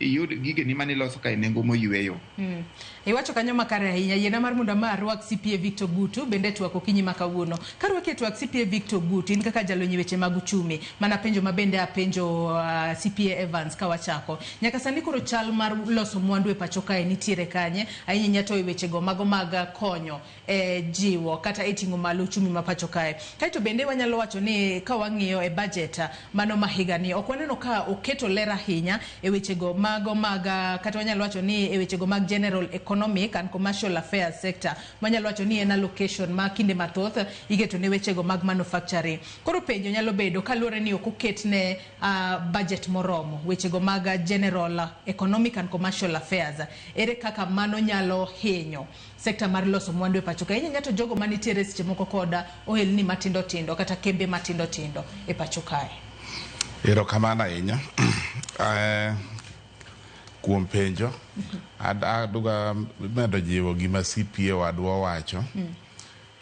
Iyud gigeni maniloso ka e nengo moyweyo. Iwacho kanyo makare ahinya. Yiena mar mondo ama arwak CPA Victor Gutu bende e twak okinyi ma kawuono. Karwaki e twak CPA Victor Gutu, in kaka jalony e weche mag uchumi, mana penjo ma bende apenjo CPA Evans ka wachako. Nyaka sani koro chal mar loso mwandu e pacho kae nitiere kanye? Ahinya ahinya to e wechego mago mag konyo e jiwo kata e ting'o malo uchumi ma pacho kae. Kaeto bende wanyalo wacho ni ka wang'iyo e budget mano ma higani, ok waneno ka oketo ler ahinya e wechego mago mag, kata wanyalo wacho ni e wechego mag general economic and commercial affairs sector. Wanyalo wacho ni en allocation ma kinde mathoth iketo ne wechego mag manufacturing. Koro penjo nyalo bedo kaluwore ni ok oket ne budget moromo wechego mag general economic and commercial affairs. Ere kaka mano nyalo hinyo sekta mar loso mwandu e pacho ka? Ahinya to jogo manitiere seche moko kod ohelni matindo tindo kata kembe matindo tindo e pacho kae. Erokamano ahinya kuom penjo. Adwa medo jiwo gima CPA wadwa owacho.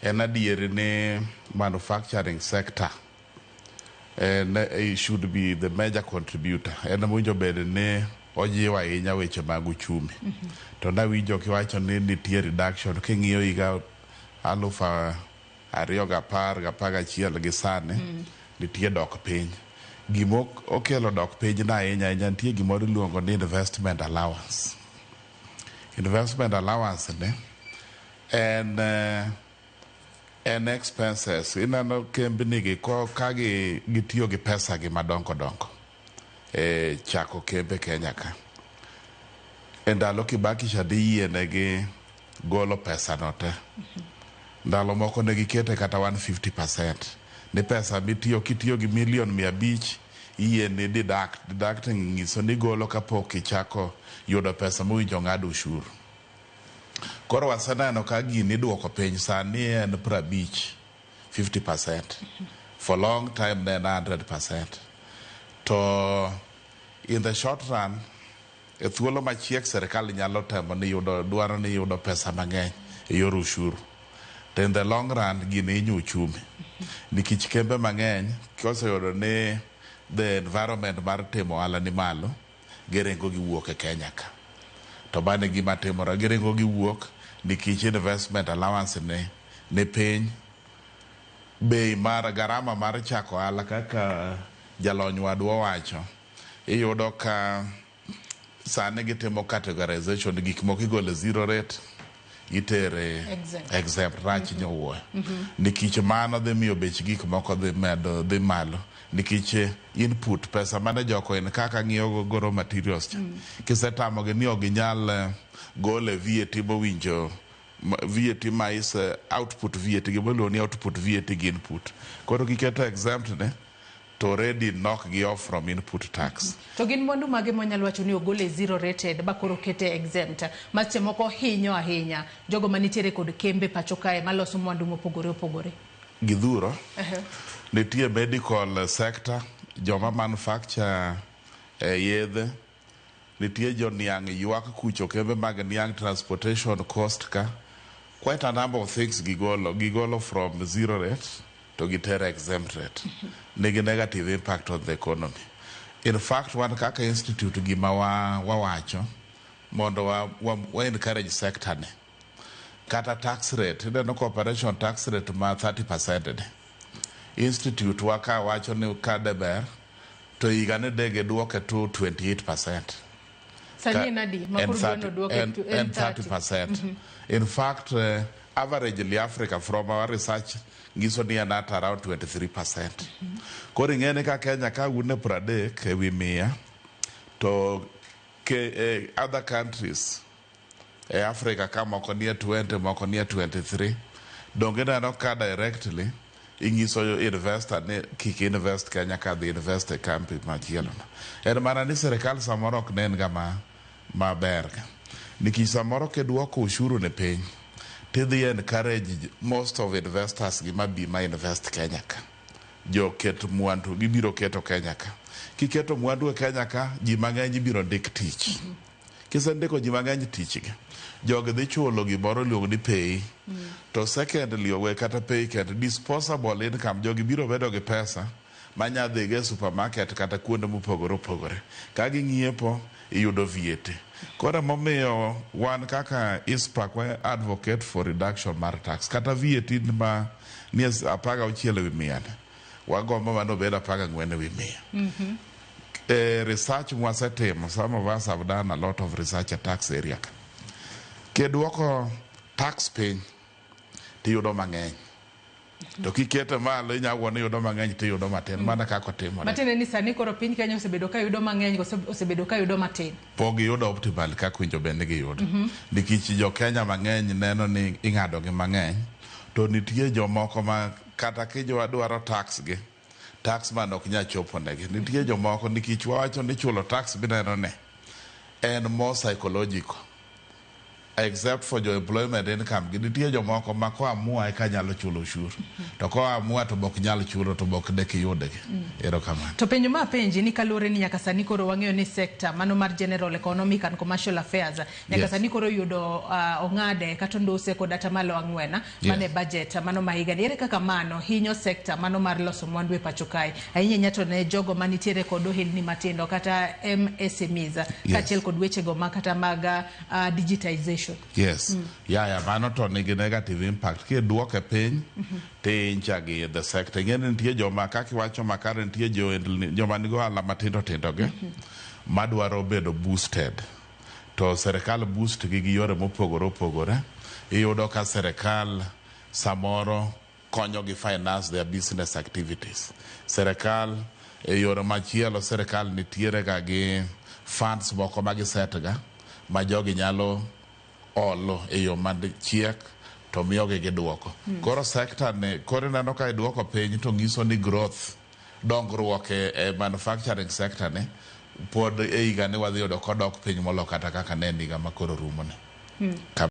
En adier ni manufacturing sector en should be the major contributor. En mowinjo bed ni ojiwo ahinya weche mag uchumi. To nawinjo kiwacho ni nitie reduction king'iyo higa 2010 g 11 gi sani, nitie dok piny. Gima okelo dok piny no ahinya ahinya, nitie gimoro iluongo ni investment allowance. Investment allowance ni en expenses. Ineno kembni gi ko ka gi gitiyo gi pesa gi madongo dongo e chako kembe Kenya ka. E ndalo Kibaki cha diyienegi golo pesa no te. Ndalo moko ne gikete kata 150% ni pesa mitiyo kitiyo gi milion 500 iyieni deduct. Deducting nyiso ni igolo kapok ichako yudo pesa mowinjo ng'ad ushuru. Koro waseneno ka gini iduoko piny, sani en 50, 50%. For long time ne en 100%. To in the short run, e thuolo machiek, sirikal nyalo temo ni yudo dwaro ni yudo pesa mang'eny e yor ushuru. To in the long run gini hinyo uchumi. Nikech kembe mang'eny koseyudo ni the environment mar timo ohala ni malo, giringo giwuok e Kenya ka. To mano e gima timore, giringo giwuok nikech investment allowance ni piny, bei mar garama mar chako ohala kaka jalony wadwa owacho, iyudo ka sani gitimo categorization, gik moko igolo e zero rate itere exempt. Exempt rach nyowuoyo nikech mano dhi miyo bech gik moko dhi medo dhi malo nikech input pesa mane joko en kaka ng'iewo go raw materials cha kisetamogi ni ok ginyal gole VAT mowinjo VAT ma is output VAT, gima iluongo ni output VAT gi input. Koro kiketo exempt ne to already knock gi off from input tax. To gin mwandu mage mwanyalo wacho ni ogol e zero rated ba koro kete exempt ma seche moko hinyo ahinya jogo manitiere kod kembe pacho kae maloso mwandu mopogore opogore? Gidhuro. Nitie medical sector, joma manufacture yedhe, nitie jo niang' ywak kucho, kembe mag niang', transportation cost ka quite a number of things gigolo from zero rate to gitere exempt rate nigi negative impact on the economy. In fact, wan kaka institute, gima wawacho mondo wa encourage sector ni kata tax rate, ineno corporation tax rate ma 30% ni, institute wa ka wacho ni kade ber to higa ni de giduoke to 28%. Sani en adi ma En koro 30 dwano duoke to en en 30? 30%. In fact, averagely Africa, from our research, nyiso ni en at around 23%. Koro ing'e ni ka Kenya ka un e 30 ewi 100 to other countries e Africa ka moko nie 20, moko nie 23, donge ineno ka directly inyiso investor ni kik invest Kenya ka dhi invest e kambi machielo no. En mana ni sirikal samoro ok nen ga ma maber ga. Nikech samoro kiduoko ushuru ne piny tidhi encourage most of investors gi mabi ma invest Kenya ka. Jo ket mwandu gibiro keto Kenya ka. Kiketo mwandu e Kenya ka, ji mang'eny ibiro ndik tich. Kisendiko ji mang'eny tich gi, jogi dhi chulo gimoro iluongo ni pay. To secondly, owe kata pay kende, disposable income, jogi biro bedo gi pesa manya dhi go e supermarket kata kuonde mopogore opogore. Ka ging'iepo, iyudo VAT. Koro emomiyo wan kaka ICPAK wa advocate for reduction mar tax. Kata VAT ma nie 16 ewi mia ni, wagombo mano obed 14 ewi mia. Research mwasetimo, some of us have done a lot of research e tax area ka. Kiduoko tax piny, tiyudo mang'eny. To kikete malo inya wuo ni iyudo mang'eny tiyudo matin, mana kaka otimore. Matiende ni sani koro piny Kenya osebedo ka yudo mang'eny koso osebedo ka yudo matin? Pok giyudo optimal kaka winjo bed ni giyudo. Nikech jo Kenya mang'eny neno ni ing'ado gi mang'eny, to nitie jomoko ma kata kijwa dwaro tax gi, tax man ok nyal chopo negi. Nitie jomoko nikech wawacho ni chulo tax mineno ni en more psychological. Except for jo employment income gi nitie jomoko ma koamua eka nyalo chulo ushuru. To koamua to bok nyal chulo to bok dek iyudgi. Erokamano. To penjo ma apenji ni kaluwore ni nyaka sani koro wang'eyo ni sector mano mar General Economic and Commercial Affairs nyaka sani koro yudo ong'ade kata onduse kod 4% mane budget mano ma higani. Ere kaka mano hinyo sector mano mar loso mwandu e pacho kae? Ahinya ahinya to ne jogo manitiere kod ohelni matindo kata MSMEs kaachiel kod wechego ma kata mag digitization. Yes. Ya, mano to nigi negative impact. Kiduoke piny, tincha gi the sector. Ing'e ni nitie joma kaka iwacho makare nitie joma nigo ohala matindo tindo gi madwaro bedo boosted. To serikal boost gi gi yore mopogore opogore. Iyudo ka serikal samoro konyo gi finance their business activities. Serikal e yore machielo serikal nitiere ga gi funds moko ma giset ga ma jogi nyalo olo e yo machiek to miyogi giduoko. Koro sector ni koro ineno ka iduoko piny to nyiso ni growth dongruok e manufacturing sector ni pod e higa ni wadhi yudo kodok piny molo kata kaka ne en higa ma koro rumo ni.